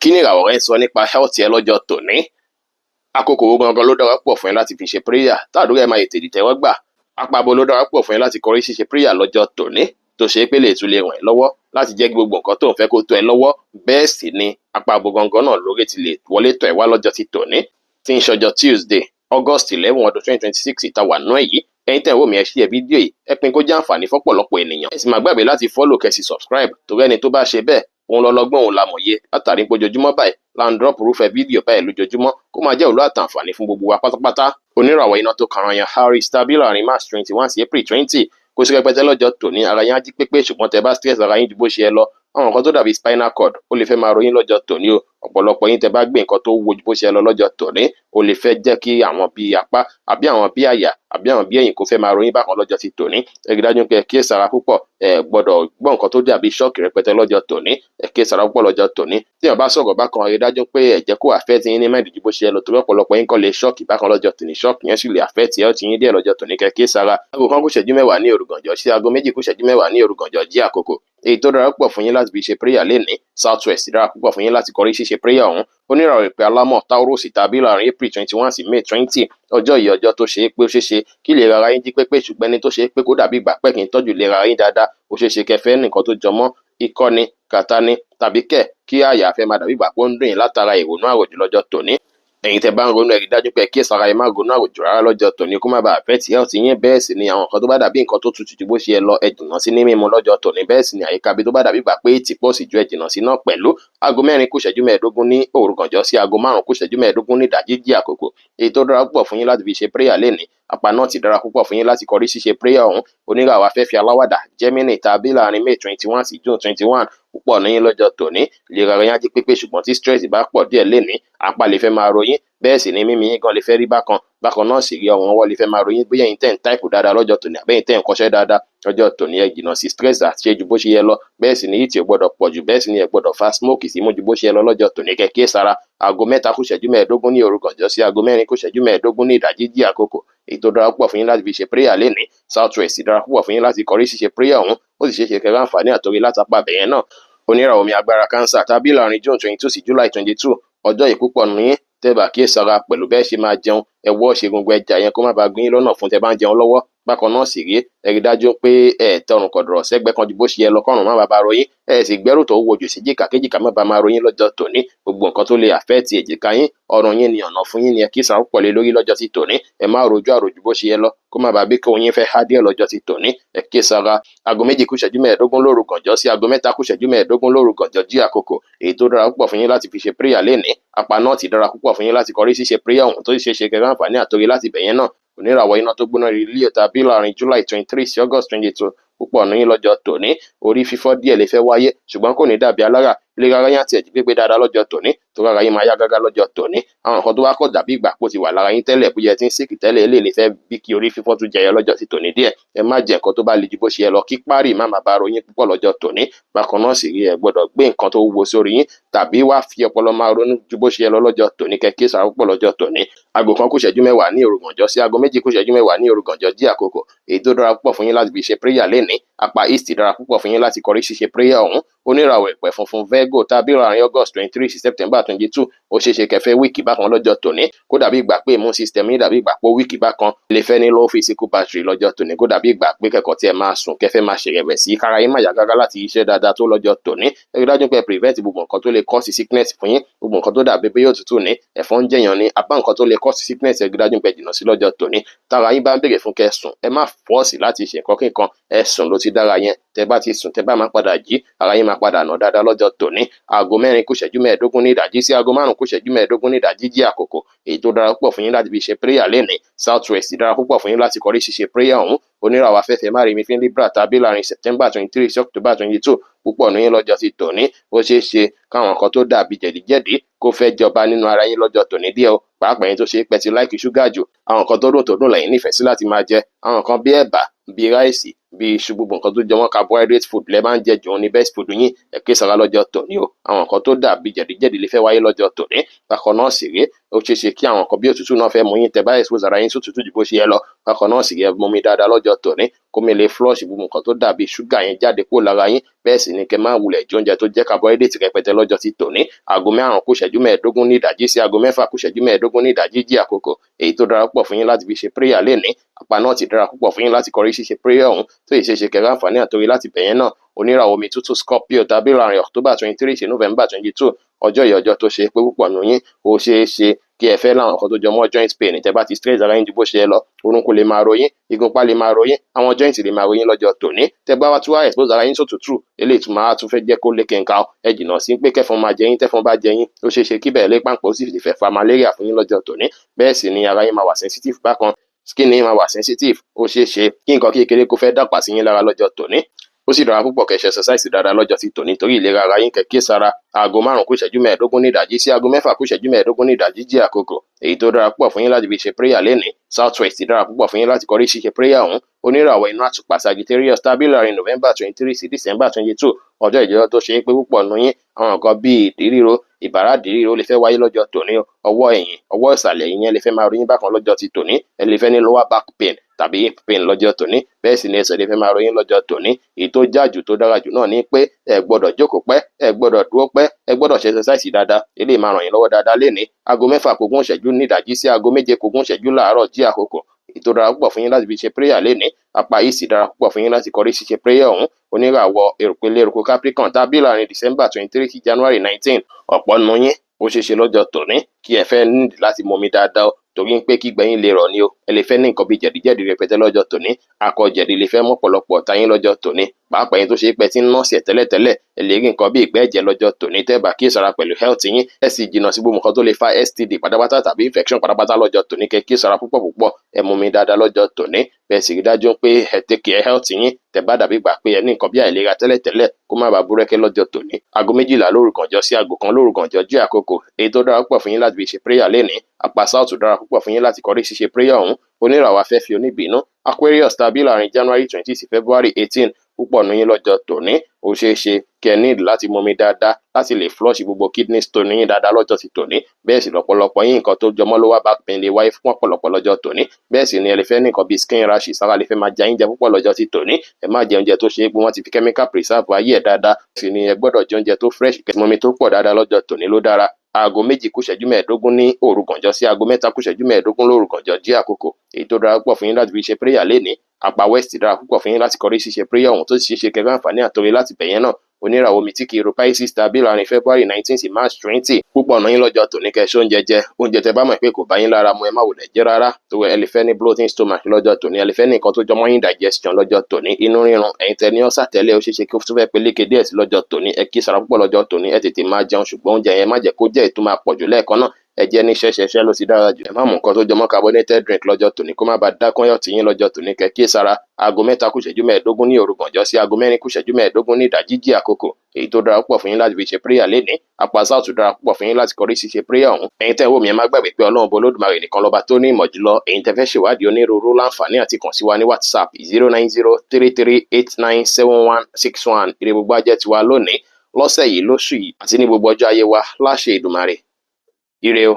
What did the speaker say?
Kí ni ìràwọ̀ rẹ ń sọ nípa health ẹ lọ́jọ́ tòní? Àkókò wo gangan ló dára púpọ̀ fún ẹ láti fi ṣe prayer tàdúrà ẹ máa tètè tẹ́wọ́ gbà? Apá bo ló dára púpọ̀ fún ẹ láti kọrí ṣíṣe prayer lọ́jọ́ tòní, tó ṣe é pé lè tún lè ràn ẹ́ lọ́wọ́ láti jẹ́ kí gbogbo nǹkan tó ń fẹ́ kó tó ẹ lọ́wọ́? Bẹ́ẹ̀ sì ni apá bo gangan náà lórí ti lè wọlé tọ̀ ẹ́ wá lọ́jọ́ ti tòní, tí ń ṣọjọ́ Tuesday, August 11, ọdún 2026 ìta wà nú ẹ̀ yìí. Ẹ̀yin tẹ́ ń wò mí, ẹ share fídíò yìí, ẹ pín kó jẹ́ àǹfààní fọ́pọ̀lọpọ̀ ènìyàn. Ẹ sì má gbàgbé láti follow, kẹ́ sì subscribe, torí ẹni tó bá ṣe bẹ́ẹ̀, òun lọ́lọ́gbọ́n, òun lamọ̀ye, látàrí pé ojoojúmọ́ báyìí là ń drop irúfẹ́ fídíò báyìí lójoojúmọ́, kó máa jẹ́ òwúlò àtàǹfààní fún gbogbo wa pátápátá. Oníràwọ̀ iná tó kàrán yan Aries tàbí láàrin March 21 sí April 20, kò sí rẹpẹtẹ lọ́jọ́ tòní. Ara yín á jí pépé, ṣùgbọ́n tẹ́ bá stress ara yín ju bó ṣe yẹ lọ, àwọn nǹkan tó dàbí spinal cord ó lè fẹ́ máa ròyìn lọ́jọ́ tòní o. Ọ̀pọ̀lọpọ̀ yín, tẹ́ bá gbé nǹkan tó wúwo ju bó ṣe yẹ lọ lọ́jọ́ tòní, ó lè fẹ́ jẹ́ kí àwọn bíi apá àbí àwọn bíi àyà àbí àwọn bíi ẹ̀yìn kó fẹ́ máa ròyìn bákan lọ́jọ́ ti tòní. Ẹ rí dájú pé ẹ kíyèsára púpọ̀. Ẹ gbọ́dọ̀ gbọ́ nǹkan tó dàbí shock rẹpẹtẹ lọ́jọ́ tòní. Ẹ kíyèsára púpọ̀ lọ́jọ́ tòní. Tí èèyàn bá sọ̀rọ̀ bákan, ẹ rí dájú pé ẹ jẹ́ kó affect yín ní mind ju bó ṣe yẹ lọ, torí ọ̀pọ̀lọpọ̀ yín kàn lè shock bákan lọ́jọ́ tòní. Shock yẹn sì lè affect health yín díẹ̀ lọ́jọ́ tòní. Kẹ́ kíyèsára. 1:50 ní òrùgànjọ́ sí 2:40 ní òrùgànjọ́ jí àkókò èyí tó dára púpọ̀ fún yín láti fi ṣe prayer lénìí. South west dára púpọ̀ fún yín láti kọrí ṣíṣe prayer ọ̀hún. Oníràwọ̀ ìpè alámọ̀ Taurus tàbí láàrin April 21 sí May 20, ọjọ́ yìí, ọjọ́ tó ṣe é pé ó ṣeé ṣe kí ìlera ara yín jí pépé, ṣùgbọ́n ẹni tó ṣe é pé kó dàbí ìgbà pẹ́ kí n tọ́jú ìlera ara yín dáadáa, ó ṣeé ṣe kẹfẹ́ nìkan tó jọmọ́ ikọ́ ni, kàtá ni, tàbí kẹ̀ kí àyà fẹ́ máa dàbí ìgbà pé ó ń dùn yín látara ìrònú àròjù lọ́jọ́ tòní. Ẹ̀yin tẹ́ bá ń ronú, ẹ rí dájú pé ẹ kíyèsára. Ẹ má ronú àròjù rárá lọ́jọ́ tòní, kó má bàa affect health yín. Bẹ́ẹ̀ sì ni àwọn nǹkan tó bá dàbí nǹkan tó tutù ju bó ṣe yẹ lọ, ẹ jìnnà sí ní mímu lọ́jọ́ tòní. Bẹ́ẹ̀ sì ni àyíká bí tó bá dàbí ìgbà pé ètì pọ̀ sí ju, ẹ jìnnà sí náà pẹ̀lú. 4:45 ní òrùgànjọ́ sí 5:45 ní ìdájí jí àkókò èyí tó dára púpọ̀ fún yín láti fi ṣe prayer lénìí. Apá náà ti dára púpọ̀ fún yín láti kọrí ṣíṣe prayer ọ̀hún. Oníràwọ̀ afẹ́fẹ́ aláwàdà Gemini tàbí láàrin May 21 sí June 21, púpọ̀ ní yín lọ́jọ́ tòní, ìlera ara yín á jí pépé, ṣùgbọ́n tí stress bá pọ̀ díẹ̀ lénìí, apá lè fẹ́ máa ro yín, bẹ́ẹ̀ sì ni mímí yín gan lè fẹ́ rí bákan bákan náà sì rí. Ọrùn ọwọ́ lè fẹ́ máa ro yín, bóyá ẹ̀yin tẹ́ ń type dáadáa lọ́jọ́ tòní àbẹ́yìn tẹ́ ń kọṣẹ́ dáadáa lọ́jọ́ tòní. Ẹ jìnnà sí stress àti ṣe ju bó ṣe yẹ lọ. Bẹ́ẹ̀ sì ni heat ò gbọ́dọ̀ pọ̀ jù. Bẹ́ẹ̀ sì ni ẹ gbọ́dọ̀ fa smoke símú ju bó ṣe yẹ lọ lọ́jọ́ tòní. Kẹ́ kíyèsára. 3:25 ní òru gànjọ́ sí 4:25 ní ìdájí jí àkókò èyí tó dára púpọ̀ fún yín láti fi ṣe prayer lénìí. South west dára púpọ̀ fún yín láti kọrí ṣíṣe prayer ọ̀hún. Ó sì ṣeé ṣe kẹ́ ráǹfààní àtòrí látàpá bẹ̀yẹn náà. Oníràwọ̀ omi agbára Cancer tàbí láàrin June 22 sí July 22, ọjọ́ yìí, púpọ̀ nínú yín, tẹ́ bá kíyèsára pẹ̀lú bẹ́ẹ̀ ṣe máa jẹun, ẹ wọ́ ṣe gbogbo ẹja yẹn kó má bàa gbé yín lọ́nà fún tẹ́ bá ń jẹun lọ́wọ́. Bákan náà sì rí, ẹ rí dájú pé ẹ tọrùn kọ̀dọ̀rọ̀ sẹ́gbẹ́ kan ju bó ṣe yẹ lọ, kọ́rùn má bàa ro yín. Ẹ sì gbẹ́rù tó wúwo jù sí jìkà, kéjìká má bàa máa ro yín lọ́jọ́ tòní. Gbogbo nǹkan tó lè affect èjìká yín, ọrùn yín ni ọ̀nà fún yín ni ẹ kíyèsára púpọ̀ lé lórí lọ́jọ́ ti tòní. Ẹ má rojú àròjù bó ṣe yẹ lọ, kó má bàa bí kí oyin fẹ́ há díẹ̀ lọ́jọ́ ti tòní. Ẹ kíyèsára. 2:25 lóru gànjọ́ sí 3:25 lóru gànjọ́ jí àkókò èyí tó dára púpọ̀ fún yín láti fi ṣe prayer lénìí. Apá náà ti dára púpọ̀ fún yín láti kọrí ṣíṣe prayer ọ̀hún, tó sì ṣeé ṣe kẹ́ ráǹfààní àtòrí láti bẹ̀yẹn náà. Oníràwọ̀ iná tó gbóná rí Leo tàbí láàrin July 23 sí August 22, púpọ̀ ní lọ́jọ́ tòní, orí fífọ́ díẹ̀ lè fẹ́ wáyé, ṣùgbọ́n kò ní dàbí alára. Ìlera ara yín àti ẹ̀jí pépé dáadáa lọ́jọ́ tòní, torí ara yín máa yá gágá lọ́jọ́ tòní. Àwọn nǹkan tó wá kọ̀ dàbí ìgbà pó ti wà lára yín tẹ́lẹ̀, bóyá ẹ ti ń sick tẹ́lẹ̀, eléyìí lè fẹ́ bí kí orí fífọ́ tún jẹyọ lọ́jọ́ ti tòní díẹ̀. Ẹ má jẹ nǹkan tó bá le ju bó ṣe yẹ lọ, kí párì má máa bá ro yín púpọ̀ lọ́jọ́ tòní. Bákan náà sì rí, ẹ gbọ́dọ̀ gbé nǹkan tó wúwo sórí yín tàbí wá fi ọpọlọ máa ronú ju bó ṣe yẹ lọ lọ́jọ́ tòní. Kẹ́ kíyèsára púpọ̀ lọ́jọ́ tòní. 1:10 ní òrùgànjọ́ sí 2:40 ní òrùgànjọ́ jí àkókò èyí tó dára púpọ̀ fún yín láti fi ṣe prayer lénìí. Apá east dára púpọ̀ fún yín láti kọrí ṣíṣe prayer ọ̀hún. Oníràwọ̀ ìpẹ́ funfun Virgo tàbí láàrin August 23 sí September 22, ó ṣeé ṣe kẹfẹ́ weak bákan lọ́jọ́ tòní, kó dàbí ìgbà pé immune system yín dàbí ìgbà pé ó weak bákan, lè fẹ́ ní low physical battery lọ́jọ́ tòní, kó dàbí ìgbà pé kẹ́kọ̀ọ́ tí ẹ máa sùn, kẹfẹ́ máa ṣèrẹ̀wẹ̀sì, kára yín má yá gágá láti iṣẹ́ dáadáa tó lọ́jọ́ tòní. Ẹ rí dájú pé prevent gbogbo nǹkan tó lè cause sickness fún yín. Gbogbo nǹkan tó dàbí pé yóò tútù ní, ẹ̀fọn ń jẹyàn ní apá, nǹkan tó lè cause sickness, ẹ rí dájú pé jìnnà sí lọ́jọ́ tòní. Tára yín bá ń béèrè fún kẹ́ sùn, ẹ má force láti ṣe nǹkan kíkan. Ẹ sùn ló ti dára yẹn. Tẹ bá ti sùn, tẹ bá máa padà jí, ara yín máa padà nà dáadáa lọ́jọ́ tòní. 4:45 ní ìdájí sí 5:45 ní ìdájí jí àkókò èyí tó dára púpọ̀ fún yín láti fi ṣe prayer lénìí. South west dára púpọ̀ fún yín láti kọrí ṣíṣe prayer ọ̀hún. Oníràwọ̀ afẹ́fẹ́ márìmí Libra tàbí láàrin September 23 sí October 22, púpọ̀ ní yín lọ́jọ́ ti tòní, ó ṣeé ṣe káwọn kan tó dàbí jẹ̀díjẹ̀dí kó fẹ́ jọba nínú ara yín lọ́jọ́ tòní díẹ̀ o, pàápàá yín tó ṣe é pẹ́ ti like ṣúgà jù. Àwọn nǹkan tó dùn tó dùn lẹ́yìn nífẹ̀ẹ́ sí láti máa jẹ, àwọn nǹkan bí ẹ̀bà, bí rice, Bí iṣu, gbogbo nǹkan tó jẹ mọ́ carbohydrate food lẹ máa ń jẹ jù, ní best food yín, ẹ kíyèsára lọ́jọ́ tòní o. Àwọn nǹkan tó dàbí jẹ̀díjẹ̀dí lè fẹ́ wáyé lọ́jọ́ tòní. Bákan náà sì rèé, ó ṣeé ṣe kí àwọn nǹkan bí òtútù náà fẹ́ mú yín tẹ́ bá expose ara yín sótútù ju bó ṣe yẹ lọ. Bákan náà sì rèé, ẹ mumi dáadáa lọ́jọ́ tòní, kómi lè flush gbogbo nǹkan tó dàbí ṣúgà yẹn jáde kúrò lára yín. Bẹ́ẹ̀ sì ni kẹ́ má wulẹ̀ jẹ oúnjẹ tó jẹ́ carbohydrate rẹpẹtẹ lọ́jọ́ ti tòní. Aago 4:45 ní ìdájí sí aago 6:45 ní ìdájí jí àkókò èyí tó dára púpọ̀ fún yín láti fi ṣe prayer lénìí. Apá náà ti dára púpọ̀ fún yín láti kọrí ṣíṣe prayer ọ̀hún, tó yìí ṣeé ṣe kẹ́ ráǹfààní àtòrí láti bẹ̀yẹn náà. Oníràwọ̀ omi tútù, Scorpio, tàbí láàrin October 23 sí November 22, ọjọ́ yìí, ọjọ́ tó ṣe pé púpọ̀ nù yín, ó ṣeé ṣe kí ẹ fẹ́ láwọn nǹkan tó jọ mọ́ joint pain. Tẹ́ bá ti stress ara yín ju bó ṣe yẹ lọ, orúnkún lè máa ro yín, ìgúnpá lè máa ro yín, àwọn joint lè máa ro yín lọ́jọ́ tòní. Tẹ́ bá wá tún wá expose ara yín sótútù, eléyìí tún máa tún fẹ́ jẹ́ kó lékenkà. Ẹ jìnnà sí pé kẹ́fọn máa jẹ yín. Tẹ́fọn bá jẹ yín, ó ṣeé ṣe kí bẹ́ẹ̀ lé pàǹpẹ́, ó sì lè fẹ́ fa malaria fún yín lọ́jọ́ tòní. Bẹ́ẹ̀ sì ni ara yín máa wà sensitive bákan, skin yín máa wà sensitive, ó ṣeé ṣe kí nǹkan kékeré kó fẹ́ dàpà sí yín lára lọ́jọ́ tòní. Ó sì dára púpọ̀ kẹ́ ṣe exercise dáadáa lọ́jọ́ ti tòní torí ìlera ara yín. Kẹ́ kíyèsára. Aago 5:45 ní ìdájí sí aago 6:45 ní ìdájí jí àkókò èyí tó dára púpọ̀ fún yín láti fi ṣe prayer lénìí. South west dára púpọ̀ fún yín láti kọrí ṣíṣe prayer ọ̀hún. Oníràwọ̀ inú àtùpà, Sagittarius, tàbí láàrin November 23 sí December 22, ọjọ́ ìjọyọ̀ tó ṣe é pé púpọ̀ nù yín, àwọn nǹkan bíi ìdí ríro, ìbàrá ríro lè fẹ́ wáyé lọ́jọ́ tòní. Ọwọ́ ẹ̀yìn, ọwọ́ ìsàlẹ̀ ìyẹn lè fẹ́ máa ro yín bákan lọ́jọ́ ti tòní. Ẹ lè fẹ́ ní lower back pain tàbí hip pain lọ́jọ́ tòní. Bẹ́ẹ̀ sì ni ẹsẹ̀ lè fẹ́ máa ro yín lọ́jọ́ tòní. Èyí tó já jù, tó dára jù náà ni pé ẹ gbọ́dọ̀ jókòó pẹ́, ẹ gbọ́dọ̀ dúró pẹ́, ẹ gbọ́dọ̀ ṣe exercise dáadáa. Eléyìí máa ràn yín lọ́wọ́ dáadáa lénìí. Aago 5:40 ní ìdájí sí aago 6:40 láàárọ̀ jí àkókò èyí tó dára púpọ̀ fún yín láti fi ṣe prayer lénìí. Apá yìí sì dára púpọ̀ fún yín láti kọrí ṣíṣe prayer ọ̀hún. Oníràwọ̀ èrùpẹ̀lẹ̀ eruku, Capricorn, tàbí láàrin December 23 sí January 19, ọ̀pọ̀ nù yín, ó ṣeé ṣe lọ́jọ́ tòní kí ẹ fẹ́ nídìí láti mọmi dáadáa, torí pé kí gbẹ̀yìn lè rọ̀ ni o. Ẹ lè fẹ́ ní nǹkan bíi jẹ̀díjẹ̀dí rẹpẹtẹ lọ́jọ́ tòní. Akọ jẹ̀dí lè fẹ́ mọ́ ọ̀pọ̀lọpọ̀ ọ̀tá yín lọ́jọ́ tòní, pàápàá yín tó ṣe é pé tí ń nọ́ọ̀sì ẹ̀ tẹ́lẹ̀tẹ́lẹ̀. Ẹ lè rí nǹkan bíi ìgbẹ́ ẹ̀jẹ̀ lọ́jọ́ tòní tẹ́ bá kíyèsára pẹ̀lú health yín. Ẹ sì jìnnà sí gbogbo nǹkan tó lè fa STD pátápátá tàbí infection pátápátá lọ́jọ́ tòní. Kẹ́ kíyèsára púpọ̀ púpọ̀. Ẹ mumi dáadáa lọ́jọ́ tòní, bẹ́ẹ̀ sì rí dájú pé ẹ take care health yín. Tẹ́ bá dàbí gbà pé ẹ ní nǹkan bí àìlera tẹ́lẹ̀tẹ́lẹ̀, kó má bàa búrẹ́kẹ́ lọ́jọ́ tòní. Aago 12 lóru gànjọ́ sí aago 1 lóru gànjọ́ jẹ́ àkókò èyí tó dára púpọ̀ fún yín láti fi ṣe prayer lénìí. Apá south dára púpọ̀ fún yín láti kọrí ṣíṣe prayer ọ̀hún. Oníràwọ̀ afẹ́fẹ́ oníbínú, Aquarius, tàbí láàrin January 20 sí February 18, púpọ̀ nù yín lọ́jọ́ tòní, ó ṣeé ṣe kí ẹ need láti mumi dáadáa láti lè flush gbogbo kidney stone yín dáadáa lọ́jọ́ ti tòní. Bẹ́ẹ̀ sì lọ́pọ̀lọpọ̀ yín, nǹkan tó jọmọ́ lower back pain lè wáyé fún ọ̀pọ̀lọpọ̀ lọ́jọ́ tòní. Bẹ́ẹ̀ sì ni ẹ lè fẹ́ ní nǹkan bíi skin rashes, ara lè fẹ́ máa jẹ yín jẹ púpọ̀ lọ́jọ́ ti tòní. Ẹ má jẹ oúnjẹ tó ṣe é pé wọ́n ti fi chemical preserve ayé ẹ̀ dáadáa. Sì ni ẹ gbọ́dọ̀ jẹ oúnjẹ tó fresh, kẹ́ mumi tó pọ̀ dáadáa lọ́jọ́ tòní ló dára. Aago 2:45 ní òru gànjọ́ sí aago 3:45 lóru gànjọ́ jí àkókò èyí tó dára púpọ̀ fún yín láti fi ṣe prayer lénìí. Apá west dára púpọ̀ fún yín láti kọrí ṣíṣe prayer ọ̀hún, tó sì ṣe kẹfẹ́ àǹfààní àtòrí láti bẹ̀yẹn náà. Oníràwọ̀ omi tí kì í ro, Pisces, tàbí láàrin February 19 sí March 20, púpọ̀ ọ̀nà yín lọ́jọ́ tòní, kẹ́ ṣe oúnjẹ jẹ oúnjẹ tẹ bá mọ̀ pé kò bá yín lára mu, ẹ má wulẹ̀ jẹ rárá, tó ẹ lè fẹ́ ní bloating stomach lọ́jọ́ tòní. Ẹ lè fẹ́ ní nǹkan tó jọmọ́ indigestion lọ́jọ́ tòní, inú rírun. Ẹ̀yin tẹ ní ulcer tẹ́lẹ̀, ó ṣeé ṣe kí ó tún fẹ́ peléke díẹ̀ sí lọ́jọ́ tòní. Ẹ kí sara púpọ̀ lọ́jọ́ tòní. Ẹ tètè máa jẹun, ṣùgbọ́n oúnjẹ yẹn, má jẹ́ kó jẹ́ èyí tó máa pọ̀ jù lẹ́ẹ̀kan náà. Ẹ jẹ́ ní ṣẹ́ṣẹṣẹ́ ló ti dára jù. Ẹ má mú nǹkan tó jọmọ́ carbonated drink lọ́jọ́ tòní, kó má bàa dákún ẹ̀yọ̀ tìyín lọ́jọ́ tòní. Kẹ́ kíyèsára. Aago 3:45 ní òru gànjọ́ sí aago 4:45 ní ìdájí jí àkókò èyí tó dára púpọ̀ fún yín láti fi ṣe prayer lénìí. Apá south dára púpọ̀ fún yín láti kọrí sí ṣe prayer ọ̀hún. Ẹ̀yin tẹ́ ń wò mí, ẹ má gbàgbé pé Ọlọ́run Olódùmarè nìkan lọ́ba tó ní ìmọ̀ jùlọ. Ẹ̀yin tẹ́ fẹ́ ṣèwádìí onírúurú, láǹfààní àti kàn sí wa ní WhatsApp 09033897161. Ire gbogbo ajẹ́ tiwa lónìí, lọ́sẹ̀ yìí, lóṣù yìí àti ní gbogbo ọjọ́ ayé wa láṣẹ Èdùmàrè. Ire o.